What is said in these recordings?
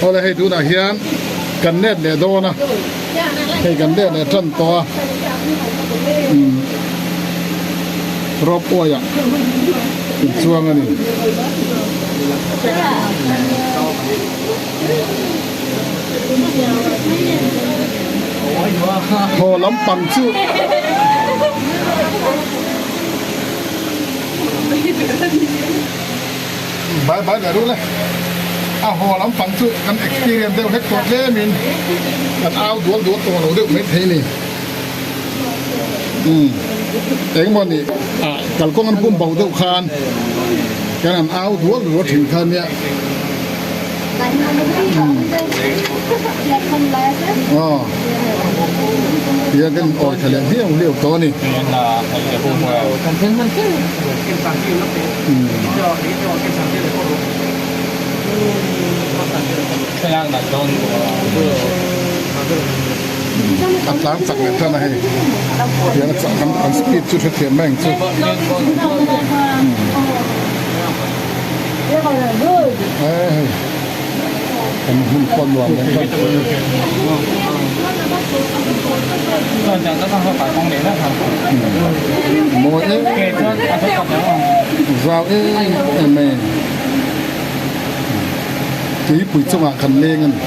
Awle hei tunah hian kan let leh dawn a, hei kan let leh tan tawh a, umm rope way ah in chuang a ni. Haw lampang chu. Bai bai leh ruh le. A haw lampang chu kan experience deuh hlek tawh tlemin kan au dual dual tawh lo deuh mai thei ni. Umm engemaw ni ah kalkawng an bum bo deuh khan kan han au dual dual thin kha nia. Umm aw tihian kan awi tha leh hliau hliau tawh a ni. A tlang chak leh tan a hei tiang a chak kan speed chu hrethiam mai ang chu. Hei kan hmun pawh nuam leh tan. Mawi em zau em em mai a ni. Tuipui chungah kan leng a ni.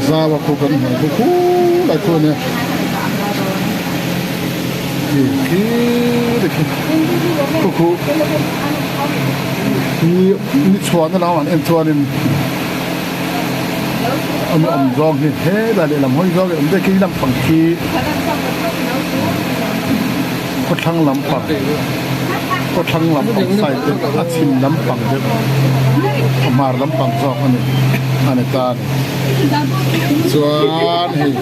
Zau a khu kan hmuh khu khu lai khu a nia. Khi khi te khi khu khu ni ni chhuahna lam an en chuanin an awm zawng hi helai lehlam hawi zawng hi awm daih khi lampang khi khawthlang lampang khawthlang lampang side deuh a chhim lampang deuh a hmar lampang zawk a ni a ni ta a ni chuan hei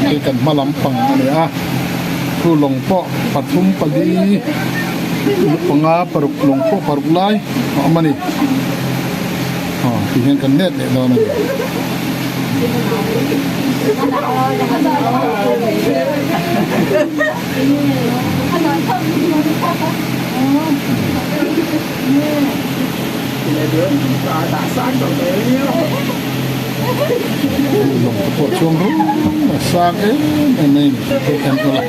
hei kan hma lampang a ni a thu lawng pawh pathum pali panga paruk lawng pawh paruk lai a awm a ni. Aw ti hian kan let leh dawn a ni. Lawng te pawh chuang rum a sang em em mai a ni tih pawh en ula.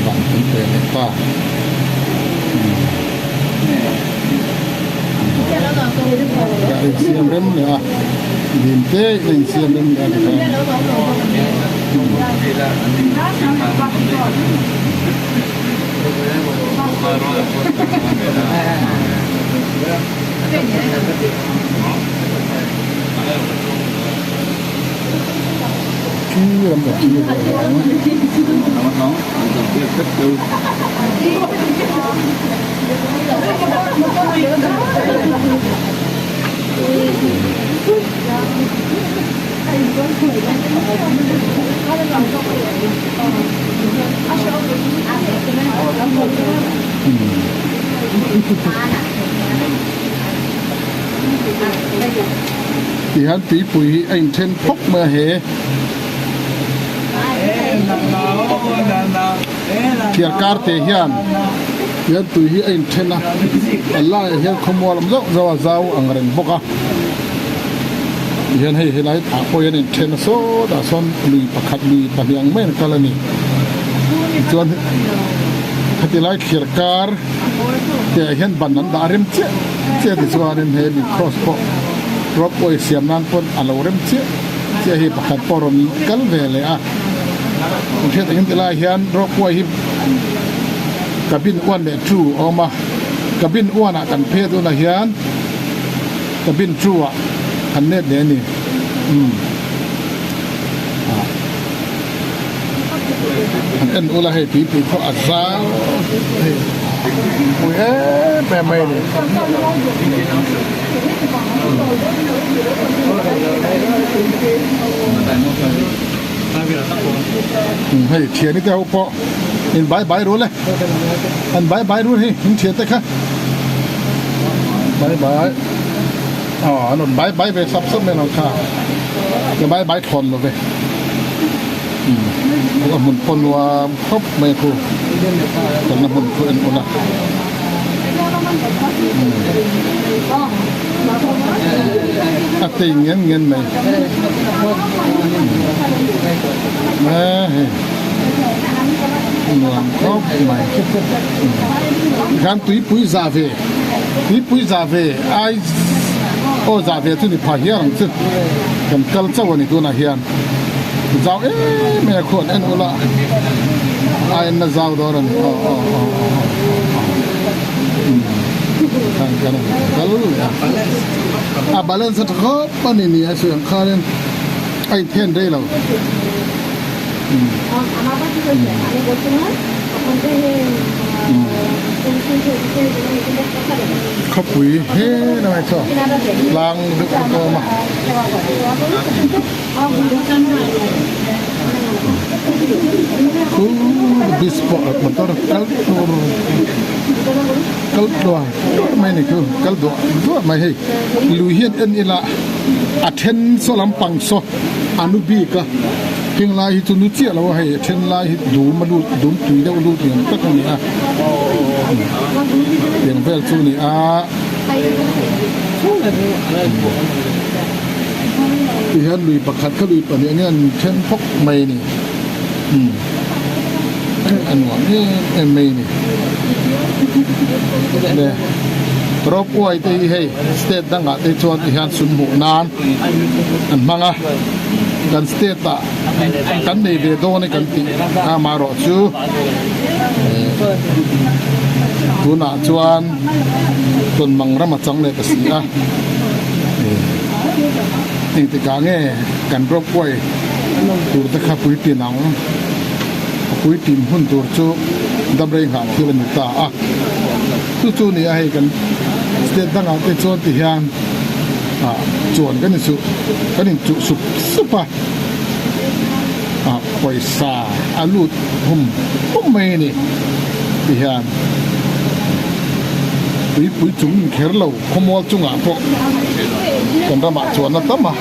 Bang kan pe leh ta. A insiam rem leh a, dim te a insiam rem leh a ti khan. Tihian tuipui hi a inthen phawk mai a he. Thiar kar te hian hian tui hi a inthen a, a laiah hian khawmual awm zauh zauh a zau ang reng bawk a. Tihian hei helai ah pawh hian a inthen a sawtah sawn lui pakhat lui pahnih ang maiin a kal a ni. Tichuan heti lai thliar kar te ah hian ban an dah rem chiah chiah tichuanin he mi cross pawh rope way siam nan pawn a lo rem chiah chiah hi pakhat pawh rawn kal ve leh a in hriat engin ti lai hian rope way hi cabin one leh two a awm a cabin one ah kan phei tunah hian cabin two ah kan let leh a ni umm ah an en ula hei tuipui pawh a zau hei pui em em mai a ni. Hei thiani te ho pawh in bai bai rul e an bai bai rul hei in thian te kha bai bai aw an rawn bai bai ve sap sap mai lo kha ka bai bai thlawn lo ve a hmun pawh nuam khawp mai a khu. Kalna hmun khu en ula. A tei ngen ngen mai. Nuam khawp mai. Tikhan tuipui za ve, tuipui za ve ai aw za ve chu ni pha hial ang chu. Kan kal chauh a ni tunah hian. Zau em em a khuan en ula a en na zau dawn a ni aw aw aw aw khan kan kal leh a a balance a tha khawp a ni ni a sawi ang khanin a inthen rei lo. Khawpui he lamah chuan tlang deuh te pawh a awm a. Bus pawh motor kal tur kal tluang tluang mai a ni chu kal duah duah mai hei lui hian en ila a then saw lampang saw a nu bik a heng lai hi chu nu chiah lo a hei a then lai hi dum a lut dum tui deuh lut ni ang tak a ni a tiang vel chu a ni a. Tihian lui pakhat kha lui pahnih angin an then phawk mai a ni. Umm a nuam em em mai a ni. Le rope way te hi hei state dangah te chuan tihian sum hmuh nan an hmang a, kan state ah kan nei ve dawn e kan tih a amaherawh chu tunah chuan tawnmang ram a chang leh ta si a. Engtikah nge kan rope way tur te kha puitlin ang? A puitlin hun tur chu damrei nghah thil a ni ta a. Chu chu ni a hei kan state dangah te chuan ti hian ah chuan kan insuh kan inchuh sup sup a, ah pawisa a lut hum hum mai a ni ti hian tuipui chung inkher lo. Khawmual chungah pawh kan ramah chuan a tam a,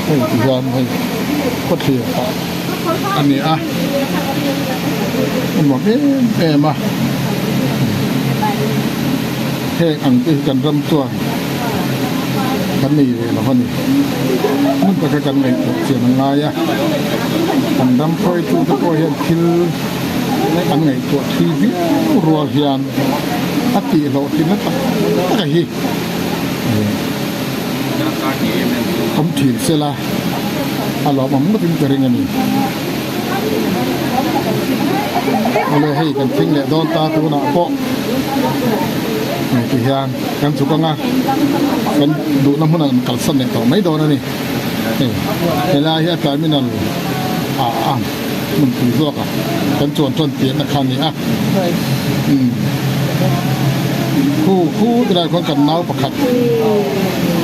hei ti hian hei khawthlir pah a ni a, a nuam em em a, heng ang te hi kan ram chuan kan nei ve lo a ni, hmun taka kan ngaihtuah chian a ngai a, kan ram hruaitu te pawh hian thil an ngaihtuah thui viau rual hian. A tih hlawhtlinna tak tak a hi awm thin se la a lawmawm ngawtin ka ring a ni. Awle hei kan thleng leh dawn ta tunah pawh ti hian kan chhuk anga kan duhna hmunah kan kalsan leh tawh mai dawn a ni. Hei helai hi a terminal ah a. Hmun pui zawk a kan chuan chuan piahna kha a ni a umm khu khu ti lai khuan kan nau pakhat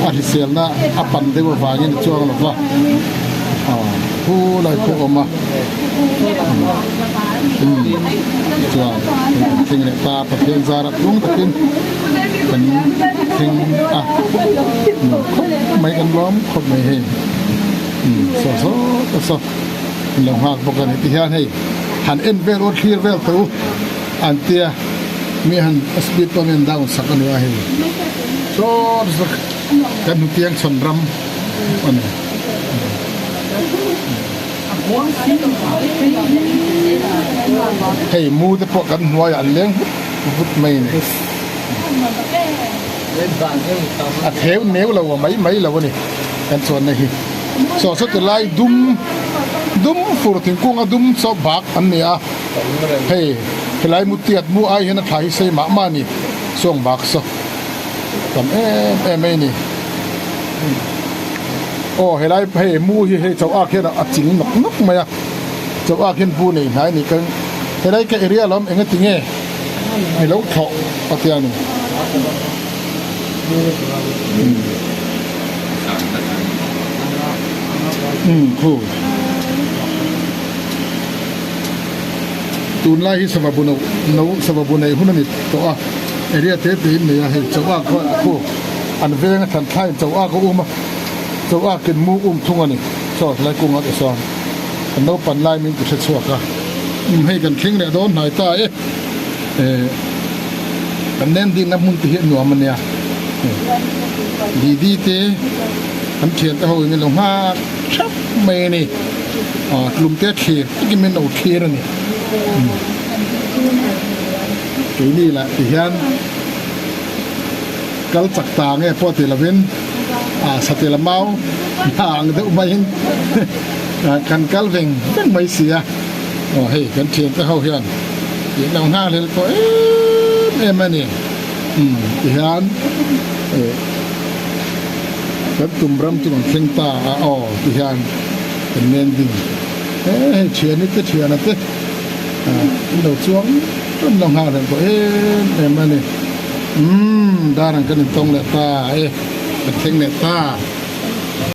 a hriselna a pan deuh avangin a chuang lo va aw khu lai khu a awm a umm chuan kan thleng leh ta Pathian zara tluang takin kan thleng a nuam khawp mai kan lawm khawp mai hei umm saw saw saw. An lo nghak bawk a ni tihian hei han en vel aw thlir vel teh u an tia mi han a speed pawh hian down sak a ni a hei saw zawk kan hnutiang chhawn ram a ni. Hei mu te pawh kan hnuaiah an leng vut vut mai a ni. A theu neu lo a mai mai lo a ni kan chuanna hi. Saw saw ti lai dum dum fur thingkung a dum saw bak an ni a hei helai mutiat mu ai hian a tha hi sei mah mah a ni sawng bak saw tam em em mai a ni aw helai hei mu hi hei chauh ak hian a ching nawk nawk mai a chauh ak hian bu nei hnai a ni ka helai ka area lam eng ati nge mi lo thlawh a tia ni. Umm khu tunlai hi sava bu no no sava bu nei hun a ni tawh a area te te in nei a hei chaw ak khaw khu an veng a thlan thlaiin chaw ak a um a chaw ak in mu um thung a ni saw helai kung ah te sawn an naupan lai min ti hre chhuak a. Umm hei kan thleng leh dawn hnai ta e. Eh kan landing na hmun te hi a nuam a nia. Didi te an thian te ho in an lo nghak thap mai a ni. Ah tlum te thlir takin min lo thlir a ni. Keini lah ti hian kal chak ta nge pawh ti lovin ah satel a mau hna ang deuh maiin kan kal veng veng mai si a. Aw hei kan thiante ho hian tih lo nghal hlel tawh em em a ni. Umm tihian eh kan tum ram chu kan thleng ta a aw tihian kan landing he hei thiani te thiana te ah an lo chuang an lo nghal hlel tawh em em a ni. Umm dar ang kan intawng leh ta e kan thleng leh ta.